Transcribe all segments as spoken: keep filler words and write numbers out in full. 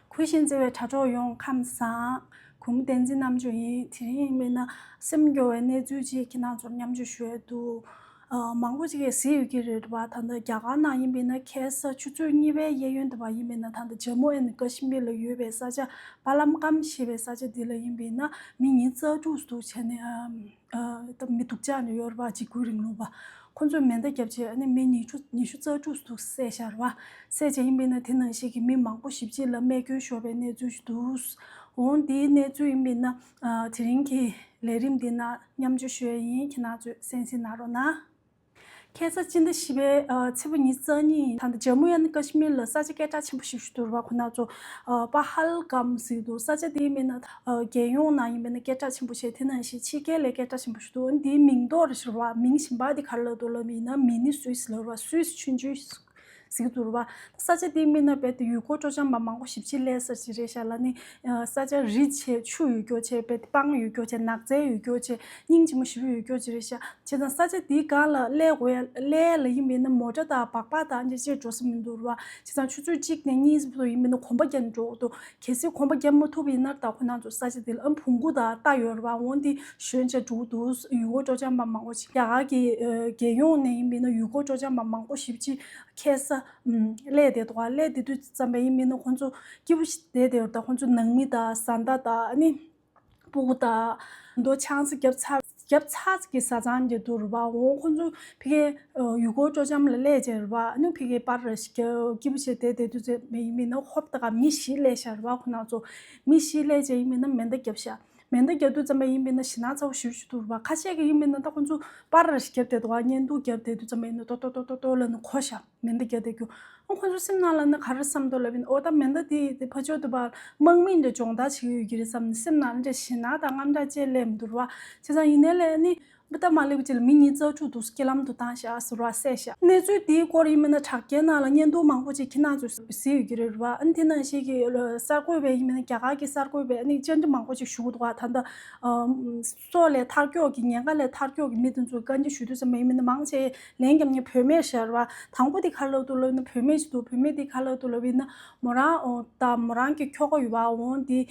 གུས་ཤིང་བརྩེ་བའི་དྲ་གྲོགས་ཡོངས་ཁམས་བཟང་། གུས་མོ་བསྟན་འཛིན་རྣམ་དཔྱོད་ཡིན། དེ་རིང་ཡིན་པས་ན་སེམས་སྐྱོ་བའི་གནས་ཚུལ་ཅིག་ཁྱེད་རང་ཚོར་མཉམ་སྤྱོད་ཞུ་ཡས་འདུག་ཨ། མང་པོ་ཅིག་གིས་གཟིགས་ཡོད་ཀྱི་རེད་པ། ད་ལྟ་རྒྱ་གར་ནང་ཡིན་པས་ན་ཁ་སང་ཆུ་ཚོད་གཉིས་པའི་གཡས་གཡོན་དེ་བར་ཡིན་པས་ན། ད་ལྟ་ཇམ་མུ་ཨེན་ཀ་ཤི་མིར་ལ་ཡོད་པའི་ས་ཆ་པ་ལམ་ཀམ་ཞེས་པའི་ས་ཆ་འདི་ལ་ཡིན་པས་ན་མི་ཉིས་རྩ་དྲུག་འདུག་བྱས་ནས། ཨ། ཨ། ད་མི་སྡུག་ཅག་ནས་ཡོད་རེད་པ། འཇིགས་སྐུལ་རིང་ལུགས་པ། ཁོ་ཚོས་མེ་མདའ་བརྒྱབ་བྱས་ཨ་ནི་མི་ཉི་ཤུ་ཉི་ཤུ་རྩ་དྲུག་འདུག་བསད་བཞག་རེད་པ། བསད་བྱས་ཡིན་པས་ན་དེ་ནང་བཞིན་གྱི་མི་མང་པོ་ཞེ་པོ་ཅིག་ལ་རྨས་སྐྱོན་ཤོར་བའི་གནས་ཚུལ་ཞིག་འདུག་འོང་དེའི་གནས་ཚུལ་ཡིན་པས་ན། ཨ། དེ་རིང་གི་ལས་རིམ་འདི་ནང་མཉམ་སྤྱོད་ཞུ་ཡས་ཡིན། ཁྱེད་རང་ཚོས་གསན་གཟིགས་གནང་རོགས་གནང་། ཁ་སང་སྤྱི་ཟླ་བཞི་པའི་ཨ་ཚེས་པ་ཉི་ཤུ་རྩ་གཉིས་ཉིན་ད་ལྟ་ཇམ་མུ་ཨེན་ཀ་ཤི་མིར་ལ་ས་ཆ་སྐད་གྲགས་ཆེན་པོ་ཞིག་ཞིག་འདུག་རེད་པ། ཁོ་ན་ཚོ་ཨ་པ་ཧལ་གམ་ཟེར་འདུག་ས་ཆ་དེ་ཡིན་པས་ན་ཨ་རྒྱལ་ཡོངས་ནང་ཡིན་པས་ན་སྐད་གྲགས་ཆེན་པོ་བྱས། དེ་ནང་བཞིན་ཕྱི་རྒྱལ་ལ་སྐད་གྲགས་ཆེན་པོ་ཞིག་འདུག་འདིའི་མིང་འདོགས་རེད་ཟེར་བ། མིང་གཞན་པ་དེ་ག་རེ་ལབ་འདུག་ལབ་ཡིན་ན་མི་ནི་སུད་སི་ལབ་རེད་པ། སུད་སི་ཆུང་ཆུང་ཟེར་གྱི་འདུག་རེད་པ། ས་ཆ་དེ་ཡིན་པས་ན་རྦད་དེ་ཡུལ་སྐོར་སྤྲོ་འཆམ་པ་མང་པོ་ཞེ་པོ་ཅིག་སླེབས་ས་ཅིག་རེད་ཤག་ལབ་ནི། ཨ། ས་ཆ་རི་ཆེ། ཆུ་ཡོད་རྒྱུ་བྱས། རྦད་དེ་སྤང་ཡོད་རྒྱུ་བྱས། ནགས་ཚལ་ཡོད་རྒྱུ་བྱས། སྙིང་རྗེ་མོ་ཞེ་པོ་ཡོད་རྒྱུ་ཅིག་རེད་ཤག་བྱས་ཙང་ས་ཆ་དེའི་སྒང་ལ་སླེབས་དགོས་ཡ། སླེབས་ཡ་ལ་ཡིན་པས་ན་མོ་ཊ་དང་སྦག་སྦག་དང་འདི་ཅིག་འགྲོ་ས་མི་འདུག་རེད་པ། བྱས་ཙང་ཆུ་ཚོད་གཅིག་ནས་གཉིས་བར་དུ་ཡིན་པས་ན་གོམ་པ་རྒྱབ་ནས་འགྲོ་དགོས་འདུག་གལ་སྲིད་གོམ་པ་རྒྱབ་མ་ཐུབ་པ་ཡིན་ན་ད་ཁོ་ན་ཚོ་ས་ཆ་དེ་ལ་ཨ་བོང་གུ་དང་རྟ་ཡོད་རེད་པ། འོང་དེ་ཞོན་བྱས་འགྲོ་གི་འདུག་ཡུལ་སྐོར་སྤྲོ་འཆམ་པ་མང་པོ་ཞིག་རྒྱ་གར་གྱི་ཨ་རྒྱལ་ཡོངས་ནས་ཡིན་པས་ན་ཡུལ་སྐོར་སྤྲོ་འཆམ་པ་མང་པོ་ཞེ་པོ་ཅིག་ཁ་སང་ཨམ་སླེབས་བསྡད་འདུག་སླེབས་བསྡད་དུས་ཙམ་པ་ཡིན་པས་ན་ཁོང་ཚོ་སྐྱིད་པོ་ཞིག་བསྡད་བསྡད་ཡོད་རེད། ད་ཁོང་ཚོ་ནང་མི་དང་བཟའ་ཟླ་དང་ཨ་ནི་སྤུ་གུ་དང་མདོ་ཆང་ས་བརྒྱབ་ཚར། བརྒྱབ་ཚར་གྱི་བཟའ་ཚང་འདྲ་འདུག་རེད་པ། འོ་ཁོང་ཚོ་ཕ་གིའི་ཡུལ་སྐོར་སྤྲོ་འཆམ་ལ་སླེབས་བྱས་རེད་པ། ཨ་ནི་ཕ་གིའི་པར་ར་ཞིག་རྒྱབ། སྐྱིད་པོ་བྱས་བསྡད་བསྡད་དུས་ཙམ་པ་ཡིན་པས་ན་ཧོབ་ཏེ་ག་མི་བཞི་སླེབས་ཤག་རེད་པ། ཁོ་ན་ཚོ་མི་བཞི་སླེབས་བྱས་ཡིན་པས་ན་མེ་མདའ་བརྒྱབ་ཤག་མེ་མདའ་རྒྱག་དུས་ཙམ་པ་ཡིན་པས་ན་ཞེད་སྣང་ཚ་པོ་ཞེ་པོ་ཞིག་འདུག་རེད་པ། ཁ་ཤས་ཀྱིས་ཡིན་པས་ན་ད་ཁོང་ཚོ་པར་ར་ཞིག་བརྒྱབ་བསྡད་འདུག་ག་བརྙན་ཐུང་བརྒྱབ་བསྡད་དུས་ཙམ་པ་ཡིན་ན་ཏོག་ཏོག་ཏོག་ལབ་ནས་གོ་ཤག་མེ་མདའ་རྒྱག་བསྡད་རྒྱུ། ཨ་ཁོང་ཚོ་སེམས་ནང་ལ་ནི་ག་རེ་བསམ་འདུག་ལབ་ཡིན། ཨོ་ད་མེ་མདའ་དེ་དེ་ཕར་ཕྱོགས་དེ་པར་དམག་མི་འདྲ་སྦྱོང་བརྡར་བྱེད་ཀྱི་ཡོད་ཀྱི་རེད་བསམ་ནས་སེམས་ནང་ལ་འདྲ་ཞེད་སྣང་དང་དངངས་སྐྲག་ཅིག་སླེབས་འདུག་རེད་པ། བྱས་ཙང་ཡིན་ནའི་ལས་ནི་མི་ད་མ་སླེབས་ཀྱི་ལ་མི་ཉིས་རྩ་དྲུག་འདུག་རྐྱེན་ལམ་དུ་བཏང་ཤག་ཟེར་བ་བསད་ཤག་གནས་ཚུལ་དེའི་སྐོར་ཡིན་མིན་ན་དྲ་རྒྱའི་ནང་ལ་བརྙན་ཐུང་མང་པོ་ཅིག་ཁྱེད་རང་ཚོས་གཟིགས་ཡོད་ཀྱི་རེད་པ། ཨ་ནི་དེ་ནང་བཞིན་གྱི་གསར་འགོད་པས་ཡིན་མིན་ན་རྒྱ་གར་གྱི་གསར་འགོད་པས་ཨ་ནི་བཅར་འདྲི་མང་པོ་ཅིག་ཞུ་གི་འདུག་ག་ད་ལྟ་སྲོག་ལས་ཐར་ཀྱོག་གི་ཉེན་ཁ་ལས་ཐར་ཀྱོག་གི་མི་དེ་ཚོས་བཀའ་འདྲི་ཞུ་དུས་ཙམ་པ་ཡིན་མིན་ན་མང་ཆེ་ལན་རྒྱབ་མཁན་བུད་མེད་ཤག་རེད་པ། དང་པོ་དེ་ག་རེ་ལབ་འདུག་ལབ་ན་བུད་མེད་ཅིག་འདུག་བུད་མེད་དེ་ག་རེ་ལབ་འདུག་ལབ་ཡིན་ན་མོ་རང་ཨོ་ད་མོ་རང་གི་ཁྱོ་ག་ཡོད་པ། འོང་དེ་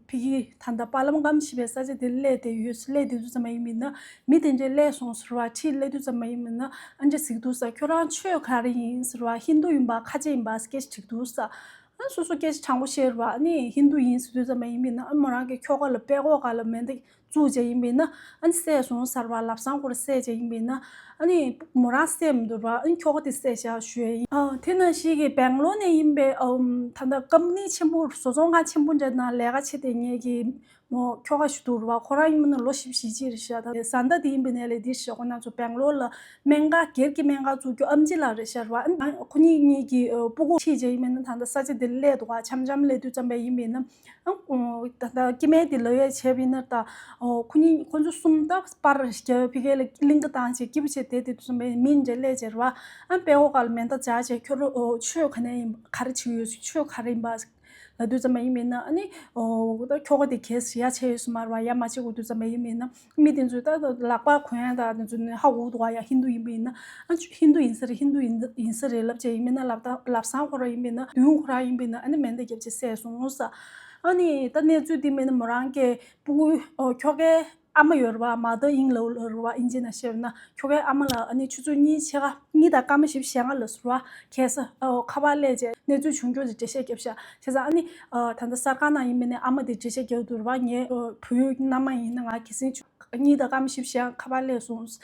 ཕ་གི་ད་ལྟ་པ་ལམ་ཀམ་ཞེས་པའི་ས་ཆ་དེ་སླེབས་བསྡད་ཡོད། སླེབས་བསྡད་དུས་ཙམ་པ་ཡིན་མིན་ན་མི་དེ་འདྲས་སླེབས་སོང་ཟེར་བ། ཁྲིད་སླེབས་དུས་ཙམ་པ་ཡིན་མིན་ན་ཨ་འདྲས་ཟེར་གྱི་འདུག་ས། ཁྱོད་རང་ཆོས་ག་རེ་ཡིན་ཟེར་བ། ཧིན་རྡུ་ཡིན་པ་ཁ་ཆེ་ཡིན་པ་སྐད་ཆ་དྲིས་འདུག་ས། ཨ་སོ་སོ་སྐད་ཆ་དྲང་པོ་བཤད་རེད་པ། ཨ་ནི་ཧིན་རྡུ་ཡིན་ཟེར་དུས་ཙམ་པ་ཡིན་མིན་ན་ཨ་མོ་རང་གི་ཁྱོ་ག་ལ་པད་ཀོག་སྒང་ལ་མེ་མདའ་བཙུགས་བྱས་ཡིན་པས་ན་ཨ་ནི་བསད་སོང་ཟེར་བ། ལམ་སང་ཁོ་རང་བསད་བྱས་ཡིན་པས་ན་ཨ་ནི་མོ་རང་བསད་མི་འདུག་ར། ཨ་ནི་ཁྱོ་ག་དེ་བསད་བཞག་ཞུ་ཡས་ཡིན། ཨ་དེ་ནང་བཞིན་གྱི་སྦེང་ལོར་ནས་ཡིན་པའི་ཨམ་ད་ལྟ་ཀམ་པ་ནི་ཆེན་པོ་བཟོ་ཚོང་ཁང་ཆེན་པོ་འདྲ་ནང་ལས་ཀ་བྱེད་བསྡད་མཁན་གྱི་མོ་ཁྱོ་ག་ཞིག་འདུག་ར། ཁོ་རང་ཡིན་པས་ན་ལོ་བཞི་བཅུ་ཞེ་གཅིག་རེད་ཤག་ད་བཟའ་ཟླ་དེ་ཡིན་པས་ན་ལས་འདི་ཤག་ཁོ་རང་ཚོ་སྦེང་ལོར་ལ་སྨན་ཁང་སྒེར་གྱི་སྨན་ཁང་བཙུགས་རྒྱུ་ཨེམ་ཆི་ལགས་རེད་ཤག་ར། ཨ་ཁོ་གཉིས་གཉིས་ཀྱི་ཨ་སྤུ་གུ་ཁྲིད་བྱས་ཡིན་པས་ན་ད་ལྟ་ས་ཆ་དེ་སླེབས་འདུག་ག་འཆམ་འཆམ་སླེབས་དུས་ཙམ་པ་ཡིན་པས་ན། ཨ་ཨོ་ད་ལྟ་སྐྱེ་དམན་དེ་ལབ་ཡས་བྱས་པ་ཡིན་ན་ད་ཨོ་ཁོ་གཉིས་ཁོ་ཚོ་གསུམ་ད་པར་རྒྱབ་ཕ་གི་ལ་གླིང་ག་བཏང་བྱས་སྐྱིད་པོ་བྱས་བསྡད་དེ་དུས་ཙམ་པའི་མི་འདྲ་སླེབས་བྱས་ར་བ། ཨ་པད་ཀོག་སྒང་ལ་མེ་མདའ་སྦྱར་བྱས་ཁྱོད་རང་ཨོ་ཆོས་ག་ནས་ཡིན། ག་རེ་བྱེད་ཀྱི་ཡོད། ཆོས་ག་རེ་ཡིན་པ་ལབ་དུས་ཙམ་པ་ཡིན་པས་ན་ཨ་ནི་ཨོ་ད་ཁྱོ་ག་དེ་གས་ཡ་བྱས་ཡོད་ས་མ་རེད་བ། ཡ་མ་བྱེད་དགོས་དུས་ཙམ་པ་ཡིན་པས་ན་མི་དེ་ཚོས་ད་ལག་པ་གོན་ཡ་ད་དེ་ཚོ་ནི་ཧ་གོ་འདུག་ག་ཡ་ཧིན་རྡུ་ཡིན་པས་ན་ཨ་ཧིན་རྡུ་ཡིན་ས་རེད། ཧིན་རྡུ་ཡིན་ཡིན་ས་རེད་ལབ་བྱས་ཡིན་པས་ན་ལབ་ད་ལབ་སང་ཁོ་རང་ཡིན་པས་ན་མདུན་ཁོ་རང་ཡིན་པས་ན་ཨ་ནི་མེ་མདའ་བརྒྱབ་བྱས་བསད་སོང་ས། ཨ་ནི་ད་གནས་ཚུལ་འདི་མིན་ན་མོ་རང་གི་སྤུ་གུ་ཨོ་ཁྱོ་གའི་ཨ་མ་ཡོད་རེད་བ། མ་དར་ཨིན་ལོ་ལབ་རེད་བ། ཨིན་ཇི་ནང་བཤད་ན་ཁྱོ་གའི་ཨ་མ་ལ་ཨ་ནི་ཆུ་ཚོད་གཉིས་ཕྱེད་ཀ་གཉིས་དང་སྐར་མ་བཞི་བཅུ་ཞེ་ལྔ་ལ་ཟེར་བ། ཁ་སང་ཨོ་ཁ་པར་སླེབས་བྱས་གནས་ཚུལ་བྱུང་རྒྱུ་དེ་འགྲེལ་བཤད་བརྒྱབ་ཤག་བྱས་ཙང་ཨ་ནི་ཨ་ད་ལྟ་གསར་ཁང་ནང་ཡིན་པས་ན་ཨ་མ་དེ་འགྲེལ་བཤད་རྒྱག་འདུག་རེད་བ། ངའི་ཨོ་བུ་མནའ་མ་ཡིན་ན་ང་གི་སེམས་ཆུང་གཉིས་དང་སྐར་མ་བཞི་བཅུ་ཞེ་ལྔ་ཁ་པར་སླེབས་སོང་།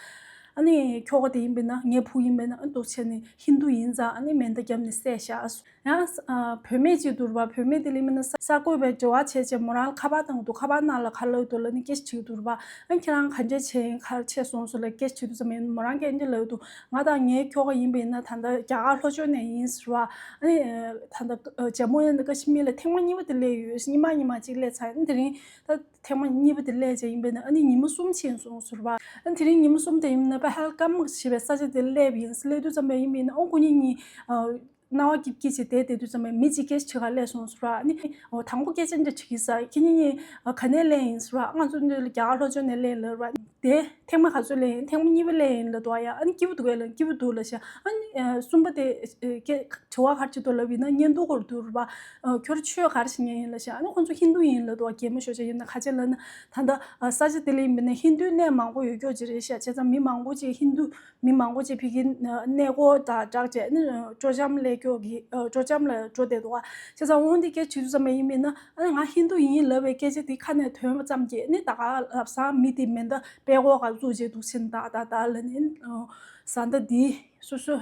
ཨ་ནི་ཁྱོ་ག་དེ་ཡིན་པས་ན་ངའི་བུ་ཡིན་པས་ན་ཨ་འདུག་བྱས་ནས་ཧིན་རྡུ་ཡིན་ཙང་ཨ་ནི་མེ་མདའ་བརྒྱབ་ནས་བསད་བཞག་ཡང་ཨ་བུད་མེད་ཅིག་འདུག་རེད་པ། བུད་མེད་དེ་ལ་ཡིན་ན་གསར་འགོད་པས་འབྲེལ་བ་བྱས་བྱས་མོ་རང་ལ་ཁ་པར་བཏང་གི་འདུག་ཁ་པར་ནང་ལ་ག་རེ་ལབ་འདུག་ལབ་ན་སྐད་ཆ་དྲིས་ཀྱི་འདུག་རེད་པ། ཨ་ཁྱེད་རང་ག་འདྲས་བྱས་ཡིན། ག་རེ་བྱས་སོང་ཟེར་ལབ་སྐད་ཆ་དྲིས་དུས་ཙམ་པ་ཡིན་ན་མོ་རང་གིས་འདི་ལབ་འདུག་ང་དང་ངའི་ཁྱོ་ག་ཡིན་པས་ན་ད་ལྟ་རྒྱ་གར་ལྷོ་ཕྱོགས་ནས་ཡིན་ཟེར་བ། ཨ་ནི་ད་ལྟ་ཇམ་མུ་ཨེན་ཀ་ཤི་མིར་ལ་ཐེངས་མ་གཉིས་པ་དེ་སླེབས་ཡོད། ཉི་མ་ཉི་མ་གཅིག་སླེབས་ཚར། ཨ་ནི་དེ་རིང་ད་ཐེངས་མ་གཉིས་པ་དེ་སླེབས་བྱས་ཡིན་པས་ན་ཨ་ནི་ཉི་མ་གསུམ་ཕྱིན་སོང་ཟེར་བ། ཨ་ནི་དེ་རིང་ཉི་མ་གསུམ་དེ་ཡིན་ན་པ་ཧལ་གམ་ཞེས་པའི་ས་ཆ་དེ་སླེབས་ཡིན། སླེབས་དུས་ཙམ་པ་ཡིན་པས་ན་ཨོ་ཁོ་གཉིས་གཉིས་ཨ། རྣ་བ་སྐྱིབ་སྐྱིབ་བྱས་བསྡད་བསྡད་དུས་ཙམ་པ་མི་གཅིག་སྐད་ཆ་དྲིས་ག་སླེབས་སོང་ཟེར་བ། ཨ་ནི་ཨོ་དང་པོ་སྐད་ཆ་འདྲ་དྲིས་ཀྱི་ས། ཁྱེད་གཉིས་གཉིས་ཨ་ག་ནས་སླེབས་ཡིན་ཟེར་བ། ང་ཚོ་འདི་ལ་རྒྱ་གར་ལྷོ་ཕྱོགས་ནས་སླེབས་ལབ་རེད་བ། དེ་ཐེངས་མ་ག་ཚོད་སླེབས་ཡིན། ཐེངས་མ་གཉིས་པ་སླེབས་ཡིན་ལབ་འདུག་ཨ་ཡ། ཨ་ནི་སྐྱིད་པོ་འདུག་གས་ལབ། སྐྱིད་པོ་འདུག་ལབ་ཤག་ཨ་ནི་ཨ་གསུམ་པ་དེ་ཨ་སྐད་ དུ་བ་ག་རེ་བྱེད་འདུག་ལབ་ཡིན་ན། བརྙན་ཐུང་སྐོར་འདུག་རེད་པ། ཨ། ཁྱོད་རང་ཆོས་ག་རེ་བྱེད་མཁན་ཡིན་ལབ་ཤག་ཨ་ནི་ཁོང་ཚོ་ཧིན་དུ་ཡིན་ལབ་འདུག་པ། གད་མོ་ཤོར་བྱས། ཡིན་ན་ག་རེ་བྱས་ལབ་ན། ད་ལྟ་ཨ་ས་ཆ་དེ་ལ་ཡིན་པ་ན་ཧིན་དུའི་གནས་མང་པོ་ཡོད་ཀྱོག་ཅིག་རེད་ཤག་བྱས་ཙང་མི་མང་པོ་ཅིག་ཧིན་དུ་མི་མང་པོ་ཅིག་ཕ་གིར་གནས་སྐོར་དང་སྦྲགས་བྱས་ཨ་ནི་སྤྲོ་འཆམ་སླེབས་ཀྱོག་གི། ཨ། སྤྲོ་འཆམ་ལ་འགྲོ་བསྡད་འདུག་པ། བྱས་ཙང་འོ་འདི་སྐད་ཆ་དྲིས་དུས་ཙམ་པ་ཡིན་པ་ན། ཨ་ནི་ང་ཧིན་དུ་ཡིན་ལབ་པའི་སྐད་ཆ་དེ་ཁ་ནས་ཐོན་པ་ཙམ་གྱིས་ཨ་ནི་ད་ག་ལབ་སང་མི་དེ་མེ་མདའ་པད་ཀོག་སྒང་བཙུགས་བྱས་འདུག་ཟེར། ད་ད་ད་ལབ་ནས། ཨ། བཟའ་ཟླ་དེ་སོ་སོ།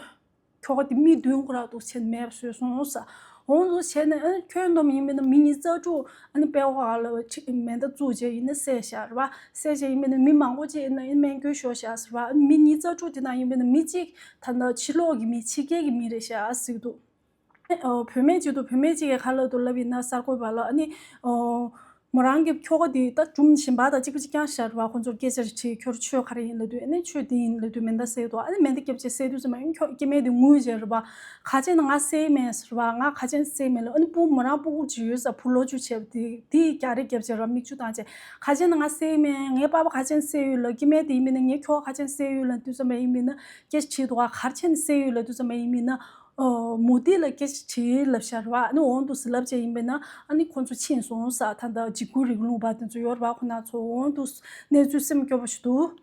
ཁྱོ་ག་དེ་མི་བདུན་ཁོ་རང་འདུག་བྱས་ནས་མེད་པ་བཟོས་སོང་ཟེར། འོ་འདུག་བྱས་ནས། ཨ། ཁྱོན་བསྡོམས་ཡིན་པ་ན་མི་ཉིས་རྩ་དྲུག་ཨ་ནི་པད་ཀོག་སྒང་ལ་ཅིག་མེ་མདའ་བཙུགས་བྱས་ཡིན་ན་བསད་བཞག་རེད་པ། བསད་བྱས་ཡིན་པ་ན་མི་མང་པོ་ཅིག་ཡིན་ན་ཡིན་སྨན་སྐྱོན་ཤོར་བཞག་ཟེར་བ། ཨ་ནི་མི་ཉིས་རྩ་དྲུག་དེ་ནང་ཡིན་པ་ན་མི་གཅིག་ད་ལྟ་ཕྱི་ལོགས་ཀྱི་མི། ཕྱི་རྒྱལ་གྱི་མི་རེད་བཞག་ཟེར་གྱི་འདུག་ཨ། བུད་མེད་ཅིག་འདུག་བུད་མེད་ཅིག་གིས་ག་རེ་ལབ་འདུག་ལབ་ཡིན་ན། གསར་འགོད་པ་ལ། ཨ་ནི། ཨ། མོ་རང་གི་ཁྱོ་ག་དེ་ད་སྒྲུང་གཞན་པ་དང་གཅིག་པ་གཅིག་རྐྱང་ཤར་བ། ཁོང་ཚོར་སྐད་ཆ་དྲིས། ཁྱོད་ཆོས་ག་རེ་ཡིན་ལབ་དུས། ཨ་ནི་ཆོས་འདི་ཡིན་ལབ་དུས་མེ་མདའ་བསད་འདུག་ཨ་ནི་མེ་མདའ་བརྒྱབ་བྱས་བསད་དུས་ཙམ་པ་ཡང་ཁྱོ་སྐྱེ་དམན་དེ་ངུས་བྱས་རེད་པ། ག་བྱས་ན་ང་བསད་མེད་ཟེར་བ། ང་ག་བྱས་ན་བསད་མེད་ལབ། ཨ་ནི་སྤུ་མོ་རང་སྤུ་གུ་ཅིག་ཡོད་ས། བུ་ལོ་བཅུ་བྱས་པ་དེ། དེ་རྒྱག་རེས་བརྒྱབ་བྱས་ར། མིག་ཆུ་བཏང་བྱས། ག་བྱས་ན་ང་བསད་མེད། ངའི་པ་ཕ་ག་བྱས་ན་བསད་ཡོད་ལབ། སྐྱེ་དམན་དེ་ཡིན་པ་ན། ངའི་ཁྱོ་ག་ག་བྱས་ན་བསད་ཡོད་ལབ་དུས་ཙམ་པ་ཡིན་པ་ན། སྐད་ཆ་དྲིས་འདུག་ག་ག་རེ་བྱས་ནས་བསད་ཡོད་ལབ་དུས་ཙམ་པ་ཡིན་པ་ན། ཨོ། མུ་ཏིག་ལ་སྐད་ཆ་དྲིས་ལབ་ཤག་རེད་པ། ཨ་ནི་འོ་འདུག་སེ་ལབ་བྱས་ཡིན་པ་ན། ཨ་ནི་ཁོང་ཚོ་ཕྱིན་སོང་ཟེར། ད་ལྟ་འཇིགས་སྐུལ་རིང་ལུགས་པ་དེ་ཚོ་ཡོད་རེད་པ། ཁོ་ན་ཚོ་འོ་འདུག་གནས་ཚུལ་སེམས་སྐྱོ་པོ་ཞིག་འདུག་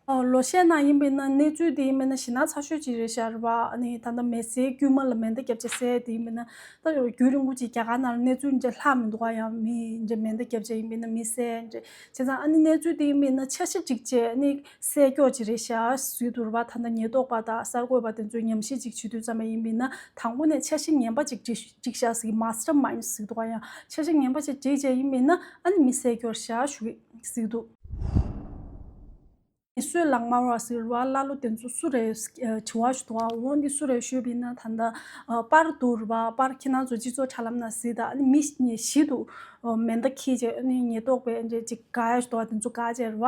ཨོ། ལོ་ཤས་ནང་ཡིན་པ་ན་གནས་ཚུལ་དེ་ཡིན་པ་ན་ཞེད་སྣང་ཚ་ཤོས་ཅིག་རེད་ཤག་རེད་པ། ཨ་ནི་ད་ལྟ་མེ་སེལ་དཀྱུས་མ་ལ་མེ་མདའ་བརྒྱབ་བྱས་བསད་དེ་ཡིན་པ་ན། ད་རྒྱུན་རིང་པོ་ཅིག་རྒྱ་གར་ནང་ལ་གནས་ཚུལ་འདི་འདྲ་ལྷག་མི་འདུག་ག་ཡང་མི་འདི་འདྲ་མེ་མདའ་བརྒྱབ་བྱས་ཡིན་པ་ན་མི་བསད་འདྲ། བྱས་ཙང་ཨ་ནི་གནས་ཚུལ་དེ་ཡིན་པ་ན་འཆར་གཞི་སྒྲིག་བྱས་ཨ་ནི། བསད་ཀྱོག་ཅིག་རེད་ཤག་ཟེར་གྱི་འདུག་རེད་པ། ད་ལྟ་ཉེན་རྟོག་པ་དང་གསར་འགོད་པ་དེ་ཚོས་ཉམས་ཞིབ་ཅིག་བྱེད་དུས་ཙམ་པ་ཡིན་པས་ན། དང་པོ་ནས་འཆར་གཞི་ངན་པ་ཅིག་སྒྲིག་སྒྲིག་ཤག་ཟེར་གྱི། mastermind་ཟེར་གྱི་འདུག་ག་ཡང་འཆར་གཞི་ངན་པ་ཅིག་སྒྲིག་བྱས་ཡིན་པས་ན་ཨ་ནི་མི་བསད་ཀྱོག་ཤག་ཞུ་གི་ཟེར་གྱི་འདུག་མི་གསོད་ལག་དམར་བ་ཟེར་བ་ཀླ་ཀློ་དེ་ཚོ་སུ་རེད། ཨ། དྲི་བ་ཞིག་འདུག་ག་འོ་འདི་སུ་རེད་ཞུས་པ་ཡིན་ན། ད་ལྟ་ཨ་པར་འདུག་རེད་པ། པར་ཁྱེད་རང་ཚོ་སྤྱི་ཚོགས་དྲ་ལམ་ནང་གཟིགས་དང་། ཨ་ནི་མི་བཞི་འདུག་ཨ། མེ་མདའ་འཁྱེར་བྱས་ཨ་ནི་ཉེན་རྟོག་པས་འདྲ་ཅིག་བཀག་ཡ་ཞིག་འདུག་ག་དེ་ཚོ་བཀག་བྱས་རེད་པ།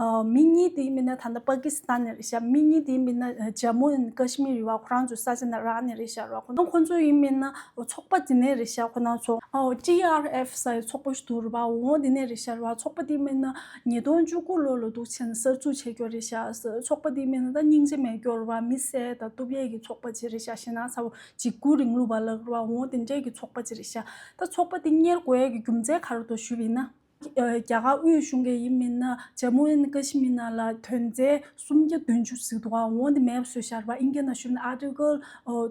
ཨ། མི་གཉིས་དེ་ཡིན་པས་ན་ད་ལྟ་པ་ཀི་སི་ཐན་ནས་རེད་ཤག་མི་གཉིས་དེ་ཡིན་པས་ན་ཇམ་མུ་ཨེན་ཀ་ཤི་མིར་རེད་པ། ཁོ་རང་ཚོའི་ས་ཆ་ནས་རང་ནས་རེད་ཤག་རེད་པ། ཁོ་ཚོ་ཁོ་ཚོ་ཡིན་པས་ན་ཚོགས་པ་དེ་ནས་རེད་ཤག་ཁོ་རང་ཚོ། ཨོ། ཊི་ཨར་ཨེཕ་ཟེར་ཡའི་ཚོགས་པ་ཞིག་འདུག་རེད་པ། འོ་དེ་ནས་རེད་ཤག་རེད་པ། ཚོགས་པ་དེ་ཡིན་པས་ན་ཉིས་སྟོང་བཅུ་དགུ་ལོ་ལ་འདུག་བྱས་ནས་གསར་འཛུགས་བྱས་ཀྱོག་རེད་ཤག་ཚོགས་པ་དེ་ཡིན་པས་ན་ད་སྙིང་རྗེ་མེད་ཀྱོག་རེད་པ། མི་བསད་དང་གཏུབ་ཡས་ཀྱི་ཚོགས་པ་ཅིག་རེད་ཤག་ཞེད་སྣང་ཚ་པོ། འཇིགས་སྐུལ་རིང་ལུགས་པ་ལབ་རེད་པ། འོ་དེ་འདྲས་ཀྱི་ཚོགས་པ་ཅིག་རེད་ཤག་ད་ཚོགས་པ་དེ་གཉེར་དགོས་ཡས་ཀྱི་རྒྱུ་མཚན་ག་རེ་འདུག་ཞུས་པ་ཡིན་ན། ཨ། རྒྱ་གར་དབུས་གཞུང་གིས་ཡིན་པས་ན་ཇམ་མུ་ཨེན་ཀ་ཤི་མིར་ནང་ལ་དོན་རྩིས་སུམ་བརྒྱ་བདུན་ཅུ་ཟེར་གྱི་འདུག་ག་འོ་དེ་མེད་པ་བཟོས་ཤག་རེད་པ། ཨིན་སྐད་ནང་ཞུས་ན་ཨར་ཊི་ཀལ་ཨོ་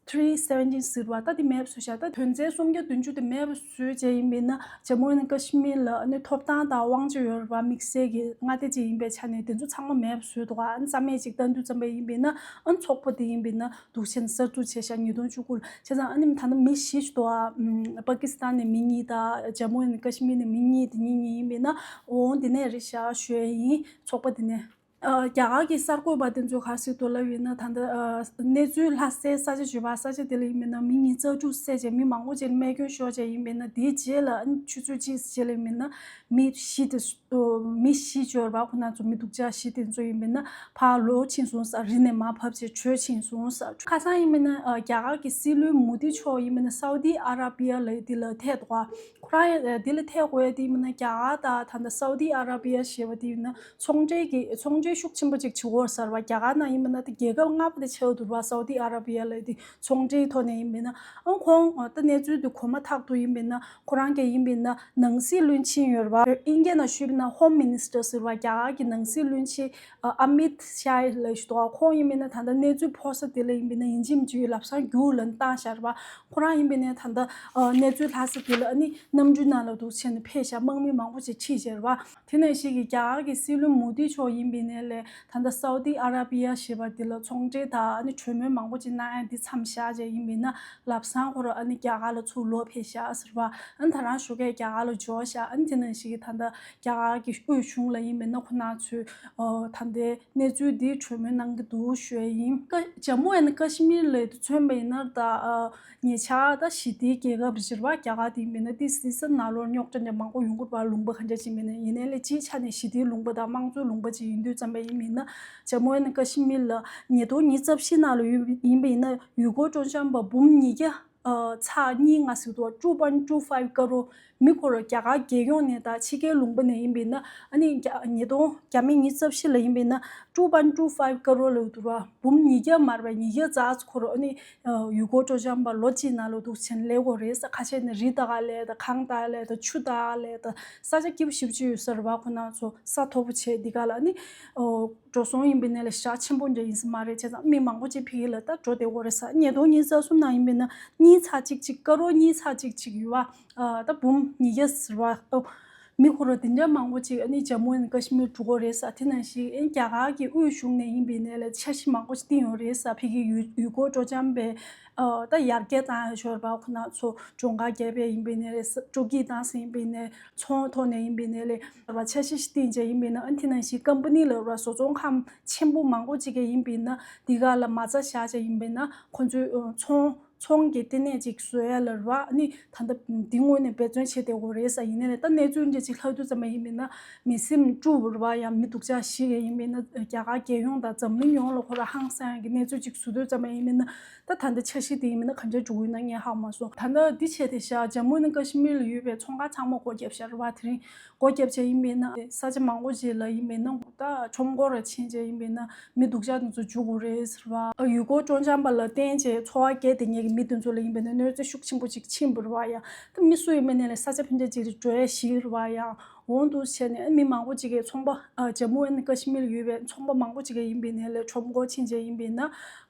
ཐི་རི་སེ་བེན་ཊིན་ཟེར་བ། ད་དེ་མེད་པ་བཟོས་ཤག་ད་དོན་རྩིས་སུམ་བརྒྱ་བདུན་ཅུ་དེ་མེད་པ་བཟོས་བྱས་ཡིན་པས་ན་ཇམ་མུ་ཨེན་ཀ་ཤི་མིར་ལ་ཨ་ནི་ཐོབ་ཐང་དང་དབང་ཆ་ཡོད་རེད་པ། དམིགས་བསལ་གྱི་མངའ་སྡེ་ཅིག་ཡིན་པའི་ཆ་ནས་དེ་ཚོ་ཚང་མ་མེད་པ་བཟོས་འདུག་ག་ཨ་ནི་རྩ་མེད་ཅིག་བཏང་དུས་ཙམ་པ་ཡིན་པས་ན། ཨ་ནི་ཚོགས་པ་དེ་ཡིན་པས་ན་འདུག་བྱས་ནས་གསར་འཛུགས་བྱས་ཤག་ཉིས་སྟོང་བཅུ་དགུ་ལ། བྱས་ཙང་ཨ་ནི་ད་ལྟ་མི་བཞི་ཞིག་འདུག་ག་ཨམ། པ་ཀི་སི་ཐན་ནས་མི་གཉིས་དང་ཇམ་མུ་ཨེན་ཀ་ཤི་མིར་ནས་མི་གཉིས། དེ་གཉིས་གཉིས་ཡིན་པས་ན། འོ་དེ་ནས་རེད་ཤག་ཞུ་ཡས་ཡིན། ཚོགས་པ་དེ་ནས། ཨ། རྒྱ་གར་གྱི་གསར་འགོད་པ་དེ་ཚོས་ག་རེ་ཟེར་འདུག་ལབ་ཡིན་ན། ད་ལྟ་ཨ་གནས་ཚུལ་ལྷ་སའི་ས་ཆ་ཞུས་པ། ས་ཆ་དེ་ལ་ཡིན་པས་ན་མི་ཉིས་རྩ་དྲུག་བསད་བྱས་མི་མང་པོ་ཅིག་ལ་རྨས་སྐྱོན་ཤོར་བྱས་ཡིན་པས་ན། དེའི་རྗེས་ལ་ཨ་ནི་ཆུ་ཚོད་གཅིག་རྗེས་ལ་ཡིན་པས་ན་མི་བཞི་དེ། ཨོ། མི་བཞི་ཅིག་ཡོད་རེད་པ། ཁོ་ན་ཚོ་མི་སྡུག་ཅག་བཞི་དེ་ཚོ་ཡིན་པས་ན་ཕར་ལོག་ཕྱིན་སོང་ཟེར། རི་ནས་མར་བབས་བྱས་བྲོས་ཕྱིན་སོང་ཟེར། ཁ་སང་ཡིན་པས་ན་ཨ་རྒྱ་གར་གྱི་སྲིད་བློན་མོ་དི་མཆོག་ཡིན་པས་ན་སའུ་དི་ཨ་ར་པི་ཡ་ལབ་ཡས་དེ་ལ་ཐད་འདུག་ག་ཁོ་རང་ཡང་དེ་ལ་ཐད་དགོས་ཡས་དེ་ཡིན་པས་ན་རྒྱ་གར་དང་ད་ལྟ་སའུ་དི་ཨ་ར་པི་ཡ་ཞེས་པ་དེ་ཡིན་ན་ཚོང་འབྲེལ་གྱི་ཚོང་འབྲེལ་ཤུགས་ཆེན་པོ་ཅིག་བྱེད་ཀྱི་ཡོད་རེད་ཟེར་བ། རྒྱ་གར་ནང་ཡིན་པས་ན་ད་རྒྱལ་ཁབ་ལྔ་པ་དེ་ཆགས་འདུག་རེད་པ། སའུ་དི་ཨ་ར་པི་ཡ་ལབ་ཡས་དེ་ཚོང་འབྲེལ་ཐོག་ནས་ཡིན་པས་ན། ཨང་། ཁོང་ད་གནས་ཚུལ་དེ་གོ་མ་ཐག་ཏུ་ཡིན་པས་ན་ཁོ་རང་གིས་ཡིན་པས་ན་ནང་སྲིད་བློན་ཆེན་ཡོད་རེད་པ། ཨིན་སྐད་ནང་ཞུས་པས་ན་ཧོམ་མི་ནི་སི་ཊར་ཟེར་བ། རྒྱ་གར་གྱི་ནང་སྲིད་བློན་ཆེན་ཨ་མིད་ཤཱ་ལབ་ཞིག་འདུག་ག་ཁོང་ཡིན་པས་ན་ད་ལྟ་གནས་ཚུལ་ཕོག་ས་དེ་ལ་ཡིན་པས་ན་ཡིན་གཅིག་མིན་གཅིག་ལམ་སང་རྒྱུགས་ལབ་བཏང་བཞག་རེད་པ། ཁོ་རང་ཡིན་པས་ན་ད་ལྟ་ཨ་གནས་ཚུལ་ལྷག་ས་དེ་ལ་ཨ་ནི་གནམ་གྲུའི་ནང་ལ་འདུག་བྱས་ནས་ཕེབས་བཞག་དམག་མི་མང་པོ་ཞིག་ཁྲིད་བྱས་རེད་པ། དེ་ནང་བཞིན་གྱི་རྒྱ་གར་གྱི་སྲིད་བློན་མོ་དི་མཆོག་ཡིན་པའི་ནས་ལས་ད་ལྟ་སའུ་དི་ཨ་ར་པི་ཡ་ཞེས་པ་འདི་ལ་ཚོང་འབྲེལ་དང་ཨ་ནི་གྲོས་མོལ་མང་པོ་ཅིག་གནང་ཡ་འདི་མཚམས་བཞག་བྱས་ཡིན་པས་ན་ལམ་སང་ཁོ་རང་ཨ་ནི་རྒྱ་གར་ལ་ཚུར་ལོག་ཕེབས་ཤག་ཟེར་བ། ཨ་ནི་ད་རང་ཞོགས་ཀས་རྒྱ་གར་ལ་འབྱོར་ཤག་ཨ་ནི་དེ་ནང་བཞིན་གྱི་ད་ལྟ་རྒྱ་གར་གྱི་དབུས་གཞུང་ལ་ཡིན་པས་ན་ཁོ་རང་ཚོས་ཨོ་ད་ལྟའི་གནས་ཚུལ་འདི་གྲོས་མོལ་གནང་གི་འདུག་ཞུ་ཡ་ཡིན། ཀ་ཇམ་མུ་ཨེན་ཀ་ཤི་མིར་ལ་མཚོན་པ་ཡིན་ན་ད་ཨ། ཉེ་ཆར་ད་ཞི་བདེའི་རྒྱལ་ཁབ་རེད་པ། རྒྱ་གར་དེ་ཡིན་པས་ན་ཏི་སི་ས་ནང་ལོགས་རྙོག་དྲ་འདྲ་མང་པོ་ཡོང་གི་རེད་པ། ལུང་པ་ག་འདྲ་ཅིག་ཡིན་པས་ན། ཡིན་ནའི་ལས་སྤྱིའི་ཆ་ནས་ཞི་བདེའི་ལུང་པ་དང་དམངས་གཙོའི་ལུང་པ་ཅིག་ཡིན་དུས་ཙམ་པ་ཡིན་པས་ན་ཇམ་མུ་ཨེན་ཀ་ཤི་མིར་ལ་ཉིས་སྟོང་ཉི་ཤུ་རྩ་བཞི་ནང་ལ་ཡོད་ཡིན་པས་ན་ཡུལ་སྐོར་སྤྲོ་འཆམ་པ་འབུམ་ཉིས་བརྒྱ་ ཚེག་གཉིས་ལྔ་ཟེར་འདུག་པ། two point two five crore མི་ཁོ་ར་རྒྱ་གར་རྒྱལ་ཡོངས་ནས་དང་ཕྱི་རྒྱལ་ལུང་པ་ནས་ཡིན་པས་ན། ཨ་ནི་རྒྱ་ཉིས་སྟོང་རྒྱ་མི་ཉི་ཤུ་རྩ་བཞི་ལ་ཡིན་པས་ན། two point two five crore ལ་འདུག་པ། འབུམ་ཉིས་བརྒྱ་མར་བའི་ཉིས་བརྒྱ་རྩ་ཁོ་ར་ཨ་ནི་ཡུལ་སྐོར་སྤྲོ་འཆམ་པ་ལོ་གཅིག་ནང་ལ་འདུག་ཆེན་ལས་གོ་རེད་ས། ཁ་ཆེ་ནས་རི་ལྟ་ག་ལས་དང་གངས་ལྟ་ག་ལས་དང་ཆུ་ལྟ་ག་ལས་དང་ས་ཆ་སྐྱིད་པོ་ཞེ་པོ་ཅིག་ཡོད་ས་རེད་པ། ཁོ་ན་ཚོ་ས་མཐོ་པོ་བྱས་འདི་ག་ལ་ཨ་ནི་འགྲོ་སོང་ཡིན་པས་ན་ལས་ཞག་ཆེན་པོ་འདྲ་ཡིན་ས་མ་རེད། བྱས་ཙང་མི་མང་པོ་ཅིག་ཕ་གི་ལ་ད་འགྲོ་བསྡད་གོ་རེད་ས། ཉིས་སྟོང་ཉི་ཤུ་རྩ་གསུམ་ནང་ཡིན་པས་ན་གཉིས་ཚེག་གཅིག་གཅིག་ཀ་རོར་གཉིས་ཚེག་གཅིག་གཅིག་ཡོད་པ། ད་འབུམ་ཉིས་བརྒྱ་ཟེར་བ། མི་ཁོ་ར་དེ་འདྲ་མང་པོ་ཅིག་ཨ་ནི་ཇམ་མུ་ཨེན་ཀ་ཤི་མིར་འགྲོ་གོ་རེད་ས། དེ་ནང་བཞིན་ཨ་ནི་རྒྱ་གར་གྱི་དབུས་གཞུང་ནས་ཡིན་པས་ན་ལས་འཆར་གཞི་མང་པོ་ཞིག་བཏིང་ཡོད་རེད་ས། ཕ་གི་ཡུལ་ཡུལ་སྐོར་སྤྲོ་འཆམ་པའི་ད་ཡར་རྒྱས་བཏང་ཡ་ཞོར་པ་ཁོ་ན་ཚོ་གྱོང་ཁ་རྒྱབ་པའི་ཡིན་པས་ན་ལས་ས་སྤྲོ་སྐྱིད་བཏང་ས་ཡིན་པས་ན། ཚོང་ཐོག་ནས་ཡིན་པས་ན་ལས་ས་འཆར་གཞི་ཞིག་བཏིང་བྱས་ཡིན་པས་ན། ཨ་ནི་དེ་ནང་བཞིན་ཀམ་པ་ནི་ལ་ར་བཟོ་ཚོང་ཁང་ཆེན་པོ་མང་པོ་ཅིག་གི་ཡིན་པས་ན་འདི་ག་ལ་མ་རྩ་བཞག་བྱས་ཡིན་པས་ན་ཁོ་ཚོའི་ཚོང་ཚོང་གི་ལྟེ་གནས་ཅིག་བཟོ་ཡ་ལ་ར་ཨ་ནི་ད་ལྟ་འདི་ངོས་ནས་འབད་བརྩོན་བྱེད་བསྡད་ཡོད་རེད་ས། ཡིན་ནའི་ད་གནས་ཚུལ་འདྲ་ཅིག་ལྷག་དུས་ཙམ་པ་ཡིན་པས་ན་མི་སེམས་དཀྲུགས་པ་རེད་པ། ཡང་མི་སྡུག་ཅག་ཞིག་ཡིན་པས་ན་རྒྱ་གར་རྒྱལ་ཡོངས་དང་འཛམ་གླིང་ཡོངས་ལ་ཁོ་ར་ཧང་སང་ཡ་གི་གནས་ཚུལ་ཅིག་བཟོ་དུས་ཙམ་པ་ཡིན་པས་ན། ད་ད་ལྟ་འཆར་གཞི་དེ་ཡིན་པས་ན་ག་འདྲ་འགྲོ་གི་ཡོད་ན་ངས་ཧ་གོ་མ་སོང་། ད་ལྟ་འདི་བྱས་ཏེ་བཞག་ཇམ་མུ་ཨེན་ཀ་ཤི་མིར་ལ་ཡོད་པའི་ཚོང་ཁང་ཚང་མ་སྒོ་བརྒྱབ་བཞག་རེད་པ། དེ་རིང་སྒོ་བརྒྱབ་བྱས་ཡིན་པས་ན་ས་ཆ་མང་པོ་ཅིག་ལ་ཡིན་པས་ན་ད་ཁྲོམ་སྐོར་ར་ཕྱིན་བྱས་ཡིན་པས་ན་མི་སྡུག་ཅག་དེ་ཚོ་འཇུ་དགོས་རེད་ཟེར་བ། ཡུལ་སྐོར་སྤྲོ་འཆམ་པ་ལ་བརྟེན་བྱས་འཚོ་བ་སྐྱེལ་བསྡད་མཁན་གྱི་མི་དེ་ཚོ་ལ་ཡིན་པས་ན་གནོད་འཚེ་ཤུགས་ཆེན་པོ་ཅིག་ཕྱིན་པ་རེད་པ། ཡང་ད་མི་སུ་ཡིན་པས་ན་ལས་ས་ཆ་ཕན་ཆད་ཅིག་ལ་འགྲོ་ཡ་ཞིག་རེད་པ། ཡང་འོང་འདུག་བྱས་ནས་མི་མང་པོ་ཅིག་གིས་ཚོང་པ་ཇམ་མུ་ཨེན་ཀ་ཤི་མིར་ཡོད་པའི་ཚོང་པ་མང་པོ་ཅིག་གིས་ཡིན་པས་ན་ལས་ཁྲོམ་སྐོར་ཕྱིན་བྱས་ཡིན་པས་ན་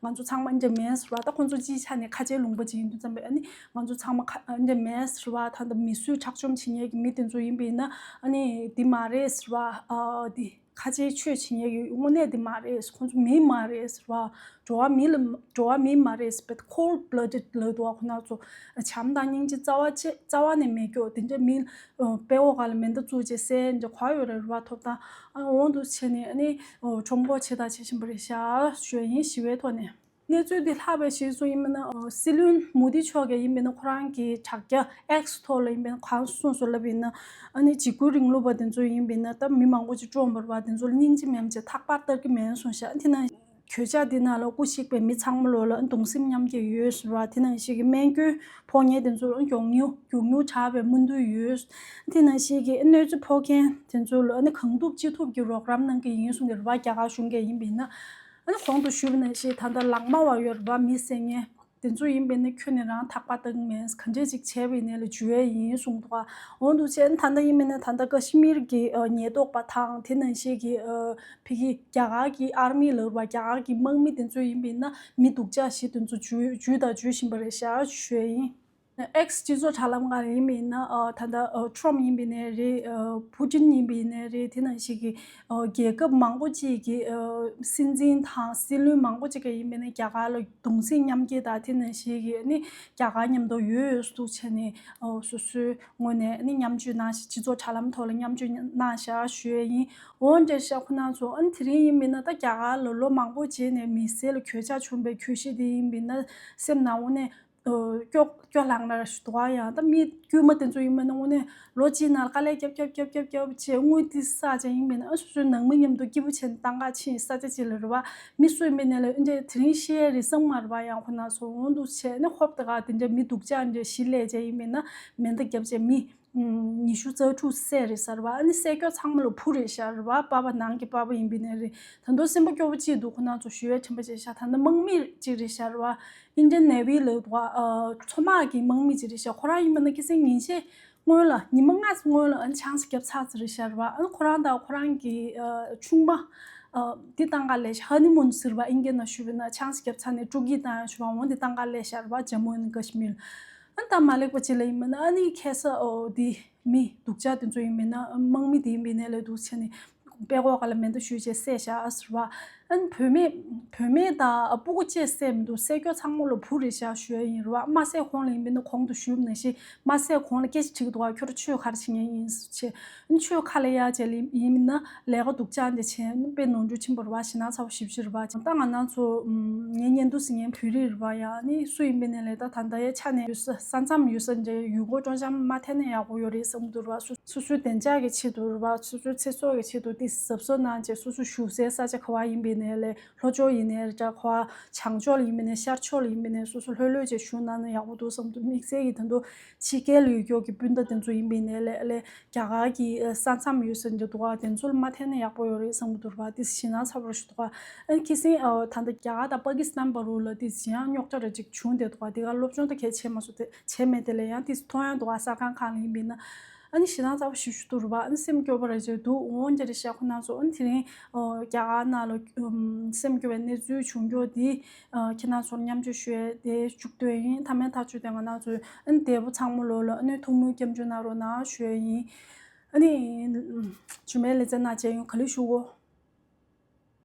ང་ཚོ་ཚང་མ་འདྲ་མེད་ཟེར་བ། ད་ཁོང་ཚོ་སྤྱིའི་ཆ་ནས་ཁ་ཆེའི་ལུང་པ་ཅིག་ཡིན་དུས་ཙམ་པས་ཨ་ནི་ང་ཚོ་ཚང་མ་ཁ་འདྲ་མེད་ཟེར་བ། ད་ལྟ་མི་གསོད་ཁྲག་སྦྱོར་བྱེད་མཁན་གྱི་མི་དེ་ཚོ་ཡིན་པས་ན་ཨ་ནི་འདི་མ་རེད་ཟེར་བ། འདི་ཁ་ཆེའི་ཆོས་བྱེད་མཁན་གྱི་དངོས་གནས་འདི་མ་རེད། ཁོང་ཚོ་མི་མ་རེད་ཟེར་བ། འགྲོ་བ་མི་ལ་འགྲོ་བ་མི་མ་རེད་ཟེར་བ། cold blooded ལབ་འདུག་པ། ཁོ་ན་ཚོ་བྱམས་དང་སྙིང་རྗེ་རྩ་བ་ཆེ་རྩ་བ་ནས་མེད་སྐྱོ་དེ་འདྲ་མི་དཔྲལ་འོག་ག་ལ་མེ་མདའ་བཙུགས་བྱས་བསད་འདྲ་ག་ཡོད་རེད་རེད་པ། ཐོབ་ཐང་ཨ་འོང་འདུག་བྱས་ནས་ཨ་ནི་ཁྲོམ་སྐོར་བྱེད་དང་བྱེད་བཞིན་པ་རེད་ཤག་ཞུ་ཡ་ཡིན། ཞི་བའི་ཐོག་ནས། གནས་ཚུལ་འདི་ལྷག་པའི་གཞི་བཟུང་ཡིན་པ་ན་སྲིད་བློན་མོ་དི་མཆོག་གིས་ཡིན་པ་ན་ཁོ་རང་གི་དྲ་རྒྱ་X ཐོག་ལ་ཡིན་པ་ན་གང་གསུངས་སོང་ལབ་ཡིན་ན། ཨ་ནི་འཇིགས་སྐུལ་རིང་ལུགས་པ་དེ་ཚོ་ཡིན་པ་ན་ད་མི་མང་པོ་ཅིག་བཀྲོངས་པ་རེད་པ། དེ་ཚོ་ལ་སྙིང་རྗེ་མེད་པ་བྱས་ཐག་པ་བཏགས་ཀྱི་མེད་གསུངས་ཤག་དེ་ནང་གོད་ཆག་འདི་ནང་ལ་སྐུ་གཤེགས་པའི་མི་ཚང་མ་ལོ་ལ་གདུང་སེམས་མཉམ་སྐྱེད་ཡོད་ཟེར་བ། དེ་ནང་བཞིན་གྱི་སྨན་སྐྱོན་ཕོག་མཁན་དེ་ཚོ་ལ་མགྱོགས་མྱུར་མགྱོགས་མྱུར་དྲག་པའི་སྨོན་འདུན་ཡོད། དེ་ནང་བཞིན་གྱི་གནོད་འཚེ་ཕོག་མཁན་དེ་ཚོ་ལ་ཨ་ནི་གང་ཐུབ་ཅི་ཐུབ་ཀྱི་རོགས་རམ་གནང་གི་ཡིན་གསུང་གི་རེད་པ། རྒྱ་གར་གཞུང་གིས་ཡིན་པ་ཡིན་ན། ཨ་ནི་གོང་དུ་ཞུས་པ་ནང་བཞིན་ད་ལྟ་ལག་དམར་བ་ཡོད་རེད་པ། མི་བསད་མཁན་དེ་ཚོ་ཡིན་པས་ན་ཁྱོན་ནས་རང་ཐག་པ་བཏང་གི་མེད། ག་འདྲས་ཅིག་བྱས་པ་ཡིན་ནའི་ལ་འཇུ་ཡས་ཡིན་གསུངས་འདུག་ག་འོང་འདུག་བྱས་ད་ལྟ་ཡིན་པས་ན་ད་ལྟ་ཀ་ཤི་མིར་གྱི་ཉེན་རྟོག་པ་དང་དེ་ནང་བཞིན་གྱི་ཕ་གི་རྒྱ་གར་གྱི་ཨར་མི་ལབ་པ། རྒྱ་གར་གྱི་དམག་མི་དེ་ཚོ་ཡིན་པས་ན་མི་སྡུག་ཅག་ཞིག་དེ་ཚོ་འཇུ་འཇུས་དང་འཇུ་བཞིན་པ་རེད་ཤག་ཞུ་ཡས་ཡིན། X སྤྱི་ཚོགས་དྲ་ལམ་སྒང་ལ་ཡིན་པ་ཡིན་ན་ད་ལྟ་ཁྲོམ་ཡིན་པ་ཡིན་ནའི་རེད། ཕུ་ཏིན་ཡིན་པ་ཡིན་ནའི་རེད། དེ་ནང་བཞིན་གྱི་རྒྱལ་ཁབ་མང་པོ་ཅིག་གི་སྲིད་འཛིན་དང་སྲིད་བློན་མང་པོ་ཅིག་གིས་ཡིན་པ་ཡིན་ནའི་རྒྱ་གར་ལ་གདུང་སེམས་མཉམ་སྐྱེད་དང་དེ་ནང་བཞིན་གྱི་ནི་རྒྱ་གར་མཉམ་དུ་ཡོད་ཡོད་འདུག་བྱས་ནས་སོ་སོའི་ངོས་ནས་ནི་མཉམ་སྤྱོད་གནང་ཞིང་སྤྱི་ཚོགས་དྲ་ལམ་ཐོག་ལ་མཉམ་སྤྱོད་གནང་བཞག་ཞུ་ཡས་ཡིན། འོན་ཀྱང་ཤག་ཁོ་ན་ཚོ་ཨ་ནི་དེ་རིང་ཡིན་པ་ཡིན་ན་ད་རྒྱ་གར་ལ་ལོ་མང་པོ་རྗེས་ནས་མི་སེར་ལ་གོད་ཆག་བྱུང་བའི་གྱོད་གཞི་དེ་ཡིན་པ་ཡིན་ན་སེམས་ནང་དངོས་གནས། སྐྱོ་སྐྱོ་ལངས་ན་ར་ཞུ་དོ། ཡང་ད་མི་དཀྱུས་མ་དེ་ཚོ་ཡིན་པ་ན་དངོས་གནས་ལོ་གཅིག་ནང་དཀའ་ལས་རྒྱབ་རྒྱབ་རྒྱབ་རྒྱབ་རྒྱབ་བྱས་དངུལ་ཏི་བསགས་བྱས་ཡིན་པ་ན་ཨ་སོ་སོའི་ནང་མི་མཉམ་དུ་སྐྱིད་པོ་བྱས་ནས་བཏང་ག་ཕྱིན་ས་ཆ་ཅིག་ལ་རེད་བ། མི་སུ་ཡིན་པ་ན་ལ་ཨ་འདྲས་དེ་རིང་ཤི་ཡས་རེད་བསམ་མ་རེད་བ། ཡང་ཁོ་ན་ཚོ་འོང་འདུག་བྱས་ནས་ཧོབ་ཏེ་ག་དེ་འདྲས་མི་སྡུག་ཅག་འདྲས་ཞིག་སླེབས་བྱས་ཡིན་པ་ན་མེ་མདའ་རྒྱབ་བྱས་མི་ཉི་ཤུ་རྩ་དྲུག་བསད་རེད་ཟེར་བ། ཨ་ནི་བསད་རྒྱུ་ཚང་མ་ལ་བུ་རེད་ཤག་རེད་བ། པ་ཕ་ནང་གི་པ་ཕ་ཡིན་པ་ན་རེད། ད་དུང་སེམས་པ་སྐྱོ་པོ་ཅིག་འདུག་ཁོ་ན་ཚོ་ཞུ་ཡས་དྲན་པ་བྱས་ཤག་ད་ནི་དམག་མི་ཅིག་རེད་ཤག་རེད་བ། Indian Navy ལབ་འདུག་ཨ། མཚོ་དམག་གི་དམག་མི་ཅིག་རེད་ཤག་ཁོ་རང་ཡིན་པ་ན་ཁ་སང་ཉིན་ཤས་སྔོན་ལ་ཉི་མ་ལྔ་ཙམ་སྔོན་ལ་ཨ་ནི་ཆང་ས་བརྒྱབ་ཚར་ཙམ་རེད་ཤག་རེད་བ། ཨ་ནི་ཁོ་རང་དང་ཁོ་རང་གི་ཨ་ཆུང་མ་ཨ་འདི་བཏང་ག་སླེབས་ཤག་ཧ་ནི་མུན་ཟེར་བ་ཨིན་སྐད་ནང་ཞུས་པ་ན་ཆང་ས་བརྒྱབ་ཚར་ནས་སྤྲོ་སྐྱིད་བཏང་ཡ་ཞུ་བ་འོང་འདི་བཏང་ག་སླེབས་ཤག་རེད་བ། ཇམ་མུ་ཨེན་ཀ་ཤི་མིར། ཨ་ནི་ད་མ་ལེགས་པ་ཅིག་ལ་ཡིན་པ་ན་ཨ་ནི་ཁ་སང་འོ་འདི་མི་སྡུག་ཅག་དེ་ཚོ་ཡིན་པས་ན་དམག་མི་དེ་ཡིན་པས་ན་ལས་འདུག་བྱས་ནས་དཔྲལ་ཀོག་ག་ལ་མེ་མདའ་གཞུས་བྱས་བསད་བཞག་ཟེར་བ། ཨ་ནི་བུད་མེད་བུད་མེད་དང་སྤུ་གུ་བཅས་བསད་མི་འདུག་བསད་རྒྱུ་ཚང་མ་ལ་བུ་རེད་བཞག་ཞུ་ཡ་ཡིན་རེད་བ། མ་བསད་གོང་ལ་ཡིན་པས་ན་གོང་དུ་ཞུས་པ་ནང་བཞིན་མ་བསད་གོང་ལ་སྐད་ཆ་དྲིས་འདུག་བ། ཁྱོད་རང་ཆོས་ག་རེ་བྱེད་མཁན་ཡིན་ཟེར་བྱས། ཨ་ནི་ཆོས་ཁ་ལ་ཡ་བྱས་ལ་ཡིན་ན་ལས་ཀ་སྡུག་ཅག་འདི་བྱས་ཨ་ནི་དཔེ་ནོར་འཁྲུལ་ཆེན་པོ་རེད་བ། ཞེད་སྣང་ཚ་པོ་ཞེ་པོ་ཅིག་རེད་བ། ད་ང་རང་ཚོ་ངའི་གཉེན་དུ་ཟིན་མཁན་བོད་རིགས་རེད་བ། ཡ་ཨ་ནི་སུ་ཡིན་པས་ན་ལས་ད་ད་ལྟ་ཡ་ཆ་ནས་ཡོད་ས་ས་མཚམས་ཡོད་ས་འདྲ་ཡུལ་སྐོར་སྤྲོ་འཆམ་མ་ཐེབས་ན་ཡག་པོ་ཡོད་རེད་བསམ་གྱི་འདུག་རེད་བ། སོ་སོ་སོའི་བདེ་འཇགས་ཀྱི་ཆེད་དུ་རེད་བ། སོ་སོའི་ཚེ་སྲོག་གི་ཆེད་དུ་ཏི་གཟབ་གཟབ་གནང་བྱས་སོ་སོ་བཞུགས་སའི་ས་ཆ་ག་བ་ཡིན་པའི་ ཡིན་ནའི་ལས་ལྷོ་ཕྱོགས་ཡིན་ནའི་འདྲ། ཁོ་བྱང་ཕྱོགས་ལ་ཡིན་པ་ཡིན་ནའི་ཤར་ཕྱོགས་ལ་ཡིན་པ་ཡིན་ནའི་སོ་སོ་ལྷོད་ལྷོད་བྱས་བཞུགས་གནང་ན་ཡག་པོ་འདུག་བསམ་འདུག་དམིགས་བསལ་གྱི་ད་དུང་ཕྱི་རྒྱལ་ལ་ཡོད་ཀྱོག་གི་སྤུན་ཟླ་དེ་ཚོ་ཡིན་པ་ཡིན་ནའི་ལས་ལས་རྒྱ་གར་གྱི་ས་མཚམས་ཡོད་ས་འདྲ་འདུག་ག་དེ་ཚོ་ལ་མ་ཐེ་ན་ཡག་པོ་ཡོད་རེད་བསམ་གྱི་འདུག་ར། དེ་ཞེད་སྣང་ཚ་པོ་ཞིག་འདུག་ག་ཨ་ནི་ཁ་སང་ད་ལྟ་རྒྱ་གར་དང་པ་ཀི་སི་ཐན་བར་དུ་ལ་དེ་ཡང་རྙོག་དྲ་རེ་ཅིག་བྱུང་བསྡད་འདུག་ག་དེ་ག་སློབ་སྦྱོང་ད་གལ་ཆེ་མ་སོང་དེ་བྱས་མེད་དེ་ལས་ཡང་དེ་མཐོང་ཡང་འདུག་ག་གསར་ཁང་ཁག་ལ་ཡིན་པ་ཡིན་ན། ཨ་ནི་ཞེད་སྣང་ཚ་པོ་ཞེ་པོ་ཅིག་འདུག་ར་བ། ཨ་ནི་སེམས་སྐྱོ་པོ་རེད་ཅེས་འདུག་འོང་རྒྱ་རེད་ཤག་ཁོ་ན་ཚོ། ཨ་ནི་དེ་རིང་ཨོ་རྒྱ་གར་ནང་ལ་ཨམ་སེམས་སྐྱོ་བའི་གནས་ཚུལ་བྱུང་རྒྱུ་དེ་ཨ་ཁྱེད་རང་ཚོར་མཉམ་སྤྱོད་ཞུ་ཡས་དེ་མཇུག་སྡོད་ཡིན། མཐའ་མའི་ཐག་གཅོད་དེ་ང་རང་ཚོའི། ཨ་ནི་བདེ་པོ་ཚང་མ་ལོག་ལ་ཨ་ནི་ཐུགས་སྨོན་སྐྱབས་འཇུག་གནང་རོགས་གནང་ཞུ་ཡས་ཡིན། ཨ་ནི་ཨམ་ཇུ་མའི་ལེ་ཚན་ནང་མཇལ་ཡོང་། ག་ལེར་བཞུགས་གོ།